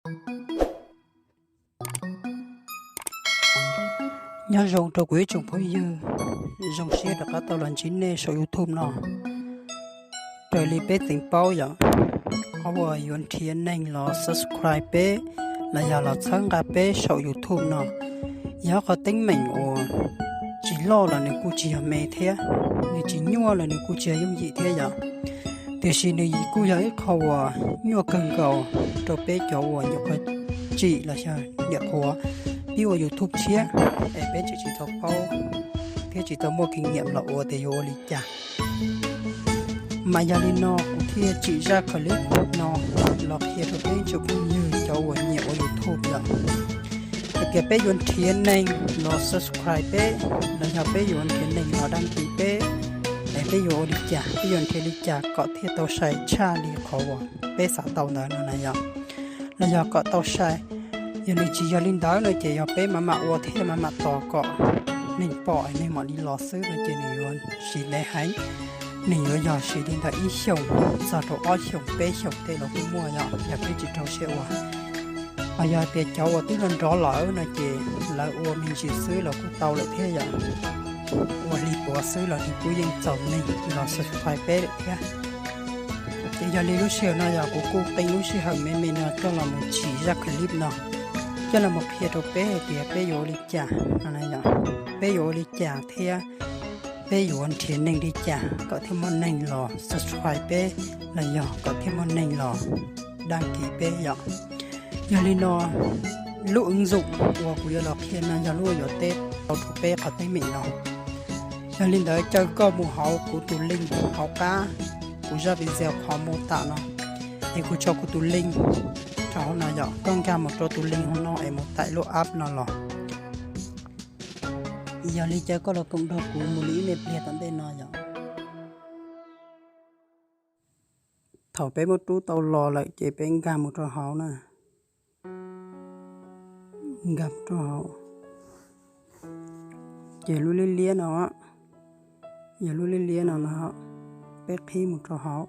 Nyob zoo rau kuv ib tsoom phooj ywg, zoo siab rov qab tau los ntsib nej saum YouTube no. Raws li peb tseem paub yom, qhov uas yuav nrhiav neeg los subscribe peb los yog los txhawb nqa peb saum YouTube no, yog qhov teeb meem uas tsis loj los nws kuj tsis yog me thiab, nws tsis nyuaj los nws kuj tsis yog yooj yim thiab yom. Tiam sis nws kuj yog ib qho uas nyuaj kawg nkaus rau peb cov uas nyuam qhuav tsim los yog nyuam qhuav pib ua YouTube tshiab, es peb tseem tsis tau paub thiab tsis tau muaj kinh nghiệm los ua tias yuav ua li cas. Mas yog li no kuv thiaj tsim zaj clip no los qhia rau peb tsoom phooj ywg cov uas nyiam ua YouTube yom, hais tias peb yuav nrhiav neeg los subscribe peb, los yog peb yuav nrhiav neeg los đăng ký peb, es peb yuav ua li cas, peb yuav nrhiav li cas kom thiaj tau sai tshaj li qhov uas peb xav tau ntawd no na yom. Los yog kom tau sai, yog nws tsis yog li ntawd no ces yog peb mam mam ua thiab mam mam tos kom neeg pom es neeg mam li los xwb no ces nws yuav siv ntev heev. Nws yuav yog siv li ntawm ib xyoos txog rau ob xyoos peb xyoos tej los kuj muaj yom, yog peb tsis rau siab ua. Ho yog tias cov uas twb nrov nrov lawm no ces lawv ua me ntsis xwb los kuj tau lawm thiab yom. Ua li tuav xwb los nws kuj yeej txaus neeg los subscribe peb lawm thiab. Ces yog li lub sij hawm no yog kuv kuj qee lub sij hawm me me no coj los mus tsim zaj clip no, coj los mus qhia rau peb hais tias peb yuav ua li cas no na yom, peb yuav ua li cas thiab peb yuav nrhiav neeg li cas kom thiaj muaj neeg los subscribe peb los yog kom thiaj muaj neeg los đăng ký peb yom. Yog li no, lub ứng dụng uas kuv yuav los qhia no yog lub uas yuav test tau rau peb qhov teeb meem no. Yog li ntawd caw koj mus hauv kuv tus link hauv qab kuv zaj video qhov mô tả no, es kuv tso kuv tus link rau hauv no yom, koj nkag mus rau tus link hauv no es mus tải lub app no los. Yog li caw koj los koom nrog kuv mus li ib me pliag tom ntej no yom. Thaum peb muab rub tau los lawm ces peb nkag mus rau hauv na. Nkag mus rau hauv. Ces lub liab liab no, yog lub liab liab no na, peb qhib mus rau hauv.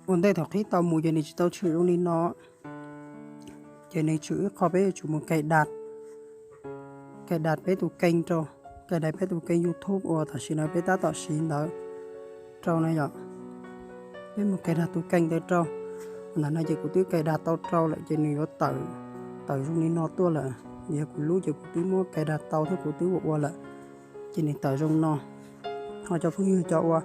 Ua ntej thaum qhib tau mus ces nws tsis tau tshwm zoo li no. Ces nws tshwm ib qho peb yuav tsum mus cài đặt, cài đặt peb tus kênh rau, cài đặt peb tus kênh YouTube uas tam sim no peb tab tom siv ntawd rau na yom. Peb mus cài đặt tus kênh ntawd rau. Ntawm no ces kuv twb cài đặt tau rau lawm ces nws yuav tawm, tawm zoo li no tuaj lawm. Yog kuv lub ces kuv twb muab cài đặt tau thiab kuv twb ua ua lawm, ces nws tawm zoo no. Ho cov phooj ywg cov uas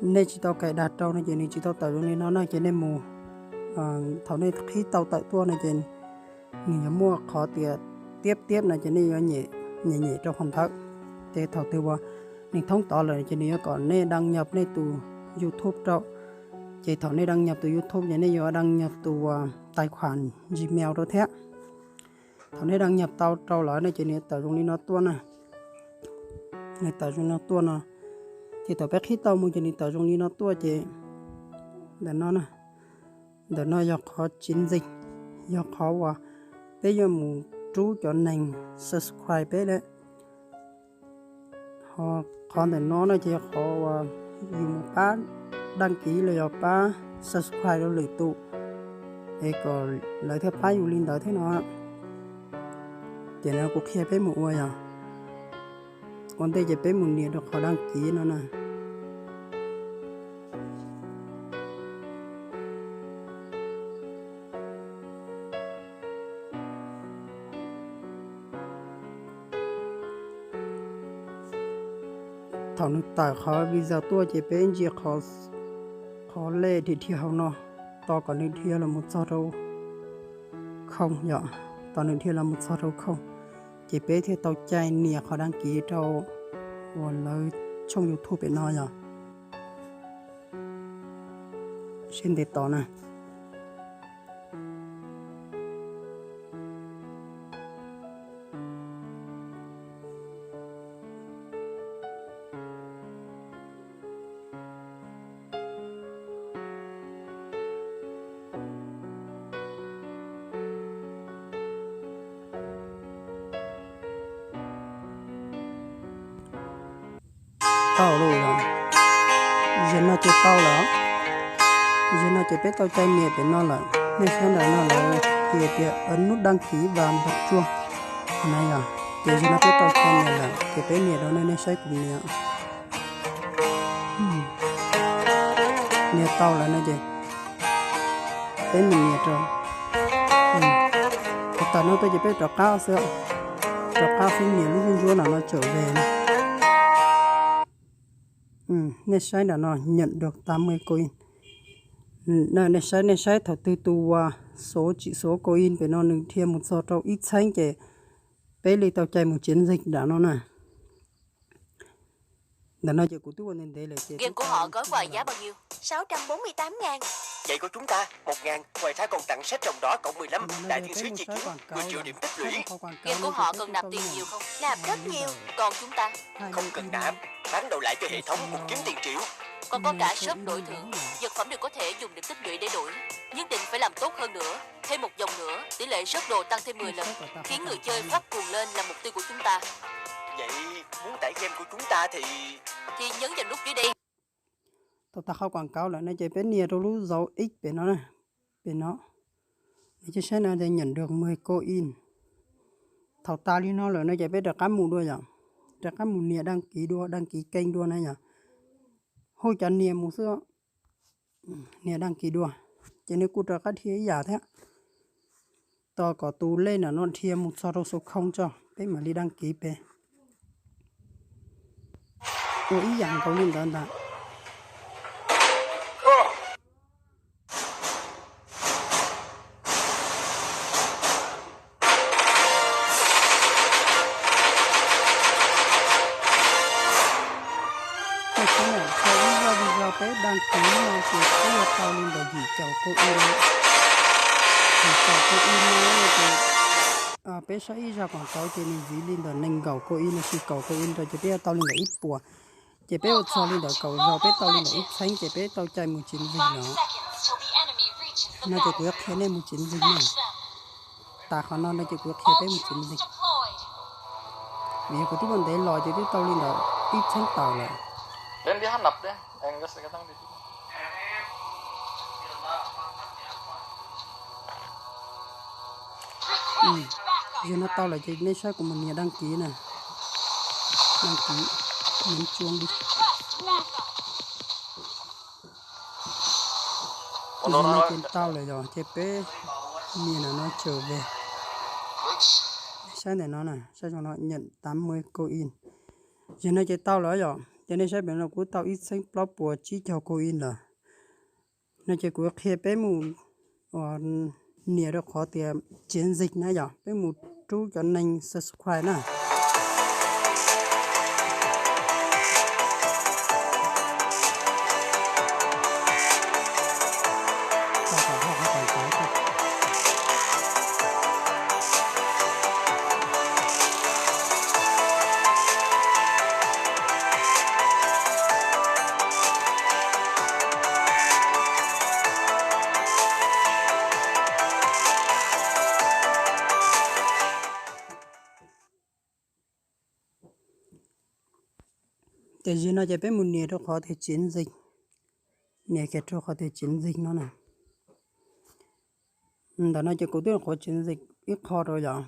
nej tsis tau cài đặt rau no ces nws tsis tau tawm zoo li no na, ces nej mus, thaum nej qhib tau tawm tuaj no ces nws yuav muaj qhov tias tiếp tiếp no ces nej yuav nyem, nyem nyem rau qhov ntawd. Ces thaum twg uas nws thoob tod lawm ces nws yuav kom nej đăng nhập nej tus YouTube rau. Ces thaum nej đăng nhập tus YouTube ces nej yuav đăng nhập tus, uas, tài khoản Gmail rau thiab. Thaum nej đăng nhập tau rau lawm no ces nws tawm zoo li no tuaj na. Nws tawm zoo no tuaj no. Ces thaum peb qhib tau mus ces nws tawm zoo li no tuaj ces ntawm no na, ntawm no yog qhov chiến dịch, yog qhov uas peb yuav mus rub cov neeg subscribe peb lawm. Ho qhov ntawm no no ces yog qhov uas yus mus pab đăng ký los yog pab subscribe rau lwm tus, es kom lawv thiaj pab yus li ntawd thiab no. Ces no kuv qhia peb mus ua yog, ua ntej ces peb mus nias rau qhov đăng ký no na. Thaum nws tawm qhov video tuaj ces peb ntsia qhov lej dhia dhia hauv no, tos kom nws dhia los mus txog rau không yom, tos nws dhia los mus txog rau không, ces peb thiaj tau cai nias qhov đăng ký rau uas lawv tshooj YouTube pem no yom. Seb ntev tos na. Tau lawm, zaum no ces tau lawm. Zaum no ces peb tau cai nias pem no lawm. Nej saib ntawm no lawm, hais tias ấn nút đăng ký và bật chuông na yom. Ces zaum no peb tau cai nias lawm ces peb nias rau nej, nej saib kuv nias. Nias tau lawm no ces peb mus nias rau, thaum tawm no tuaj ces peb rov qab xwb, rov qab xwb, nias lub ntsuab no no trở về na. Nej saib nram no nhận được tám mươi coin. Nej saib, nej saib thaum twg tus uas số chỉ số coin pem no nws dhia mus txog rau ib txheeb ces peb li tau cai mus chiến dịch nram no na. Ntawm no ces kuv twb ua ntev ntev lawm ces Game của họ gói quà giá bao nhiêu? Sáu trăm bốn mươi tám ngàn. Giày của chúng ta, một ngàn. Ngoài ra còn tặng set trong đó cộng mười lăm, đại thiên sứ chi kiếm, mười triệu điểm tích lũy. Game của họ cần nạp tiền nhiều không? Nạp rất nhiều. Còn chúng ta? Không cần nạp, bán đồ lại cho hệ thống cũng kiếm tiền triệu. Còn có cả shop đổi thưởng, vật phẩm đều có thể dùng điểm tích lũy để đổi. Nhất định phải làm tốt hơn nữa. Thêm một vòng nữa, tỷ lệ shop đồ tăng thêm mười lần, khiến người chơi phát cuồng lên là mục tiêu của chúng ta. Vậy muốn tải game của chúng ta thì Thì nhấn vào nút dưới đây. Tau tas qhov quảng cáo lawm no ces peb nias rau lub dấu X pem no na, pem no. Nej saib no ces nhận được mười coin. Thaum tas li no lawm no ces peb rov qab mus dua yom, rov qab mus nias đăng ký dua, đăng ký kênh dua na yom. Hu cov nias mus xwb, nias đăng ký dua, ces nws kuj rov qab dhia ib yam thiab. Tos kom tus lej ntawm no dhia mus txog rau số không tso peb mam li đăng ký pem. Ua ib yam nkaus li ntawd ntag. Thaum ib zaj video peb đăng ký no ces peb yuav tau li ntawm yim caum coin, yim caum coin no ces peb saib ib zaj quảng cáo ces nws ntxiv li ntawm nees nkaum coin los sis kaum coin rau ces peb yuav tau li ntawm ib puas. Ces peb ua txog li ntawm kaum zaus peb tau li ntawm ib txheeb ces peb tau cai mus chiến dịch no. No ces kuv yuav qhia nej mus chiến dịch no. Tas qhov no no ces kuv yuav qhia peb mus chiến dịch. Vim yog kuv twb ua ntev los ces twb tau li ntawm ib txheeb tawm lawm. Yog no tau lawm ces nej saib kuv mus nias đăng ký na. Đăng ký, nhấn chuông đi. Yog no ces tau lawm yom, ces peb nias ntawm no trở về. Saib ntawm no na, saib no nhận tám mươi coin. Yog no ces tau lawm yom, ces nej saib pem no kuv tau ib txheeb plaub puas tsib caug coin lawm. No ces kuv qhia peb mus nias rau qhov tias chiến dịch na yom, peb mus rub cov neeg subscribe na. Ces zaum no ces peb mus nias rau qhov tias chiến dịch, nias kiag rau qhov tias chiến dịch no na. Ntawm no ces kuv twb qhuav chiến dịch ib qho rau yom,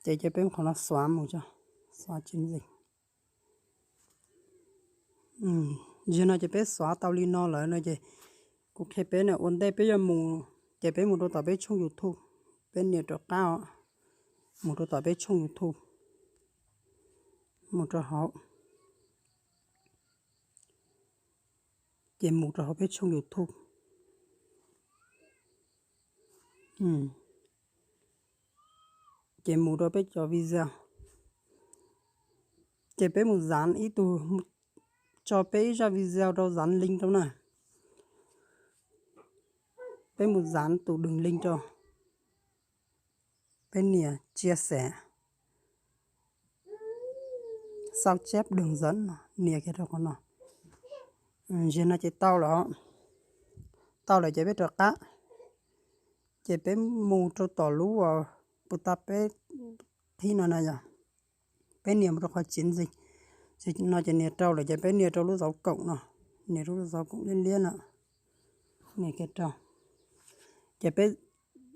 ces cia peb qhov no xóa mus tso, xóa chiến dịch. Zaum no ces peb xóa tau li no lawm no ces kuv qhia peb na, ua ntej peb yuav mus ces peb mus rau tom peb tshooj YouTube, peb nias rov qab, mus rau tom peb tshooj YouTube, mus rau hauv, ces mus rau hauv peb tshooj YouTube. Ces mus rau peb cov video, ces peb mus dán ib tug, tso peb ib zaj video rau, dán link rau na. Peb mus dán tus đường link rau, peb nias chia sẻ, sao chép đường dẫn no, nias kiag rau qhov no. Zaum no ces tau lawm, tau lawm ces peb rov qab, ces peb mus rau tom lub uas puas ta peb qhib no na yom, peb nias mus rau qhov chiến dịch. No ces nias rau lawm ces peb nias rau lub zauv koom no, nias rau lub zauv koom liab liab no, nias kiag rau. Ces peb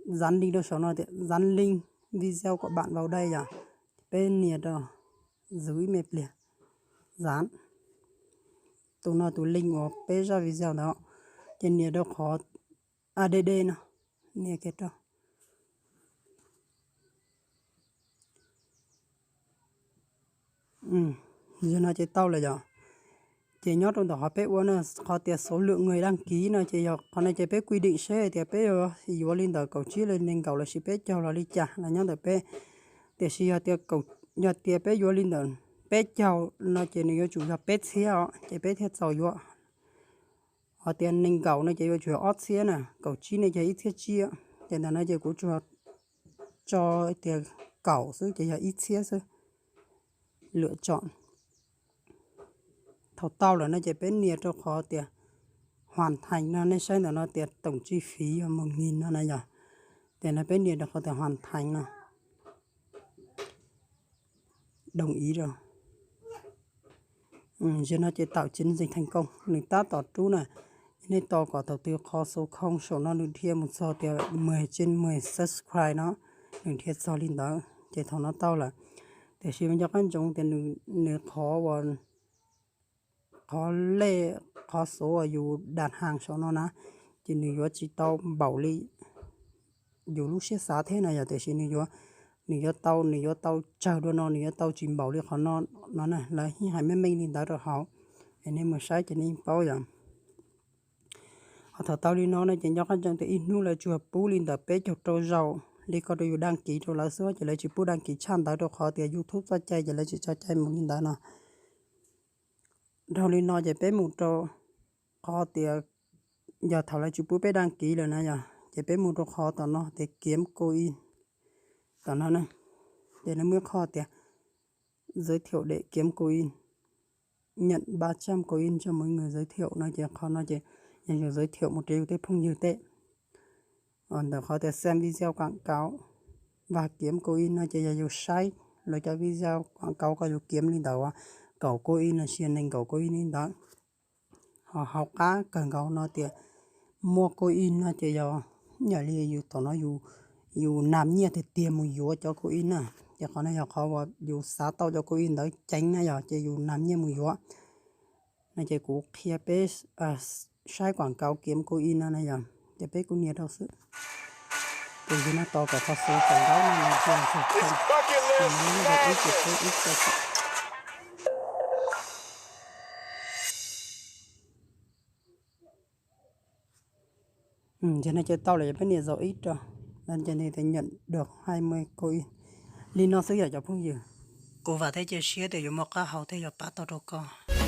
dán link rau saum no tias dán link video của bạn vào đây yom. Ces peb nias rau, zuv ib me pliag, dán. Tus no tus link uas peb zaj video ntawd, ces nias rau qhov add no, nias kiag rau. Yog no ces tau lawm yom. Ces nyob rau ntawm qhov peb ua na, qhov tias số lượng người đăng ký no ces yog qhov no ces peb quy định seb tias peb yuav li ntawm kaum tsib los nees nkaum lossis peb caug los li cas los nyob ntawm peb. Tiam sis yog tias, yog tias peb yuav li ntawm peb caug no ces nws yuav tsum yog peb txhiab os ces peb thiaj txaus yuav. Hos tias nees nkaum no ces yuav tsum yog ob txhiab na, kaum tsib no ces ib txhiab tsib. Ces ntawm no ces kuv tsuas tso tias kaum xwb ces yog ib txhiab xwb. Lwm tsom. Thaum tau lawm no ces peb nias rau qhov tias hoàn thành no, nej saib ntawm no tias tổng chi phí yog một nghìn no na yog. Ces no peb nias rau qhov tias hoàn thành no, đồng ý rau. Yog no ces tạo chiến dịch thành công, nws tab tom rub na. Nej tos kom thaum twg qhov số không saum no nws dhia mus txog tias mười trên mười subscribe no, nws dhia txog li ntawd ces thaum no tau lawm. Tiam sis nco qab ntsoov tias nws qhov uas, qhov lej, qhov số uas yus đặt hàng saum no na, ces nws yuav tsis tau npaum li yus lub siab xav thiab no yog, tiam sis nws yuav, nws yuav tau, nws yuav tau tsawg dua no, nws yuav tau tsis npaum li qhov no no na. Lawv yeej hais meej meej li ntawd rau hauv, es nej mus saib ces nej yeej paub yom. Ho thaum tau li no no ces nco qab ntsoov tias ib hnub lawv tsuas pub li ntawm peb caug rau zaus li ko rau yus đăng ký rau lawv xwb, ces lawv tsis pub đăng ký tshaj ntawd rau qhov tias YouTube txoj cai ces lawv tsis tso cai mus li ntawd no. Dhau li no ces peb mus rau qhov tias, yog thaum lawv tsis pub peb đăng ký lawm na yog, ces peb mus rau qhov tom no tias kiếm coin. Tom no na, ces lawv muaj qhov tias giới thiệu để kiếm coin, nhận ba trăm coin cho mỗi người giới thiệu no ces qhov no ces yog yus giới thiệu mus rau yus tej phooj ywg tej. Ntawm qhov tias xem video quảng cáo và kiếm coin no ces yog yus saib lawv cov video quảng cáo kom yus kiếm li ntawd, kaum coin los sis nees nkaum coin li ntawd. Ho hauv qab kawg nkaus no tias mua coin no ces yog, yog li yus tom no yus nab nyiaj tiag tiag mus yuav cov coin na. Ces qhov no yog qhov uas yus xav tau cov coin ntawd ceev na yog, ces yus nab nyiaj mus yuav. No ces kuv qhia peb saib quảng cáo kiếm coin no na yog, ces peb kuj nias rau xwb. Ces yus no tos kom qhov số quảng cáo no nws dhia txog không, ib ces peb ib co. Ces no ces tau lawm, yog peb nias zaum ib rau, no ces nws tias nhận được hai mươi coin. Li no xwb yog cov phooj ywg, kuv vam thiab cia siab tias yuav muaj qab hau thiab yuav pab tau rau koj.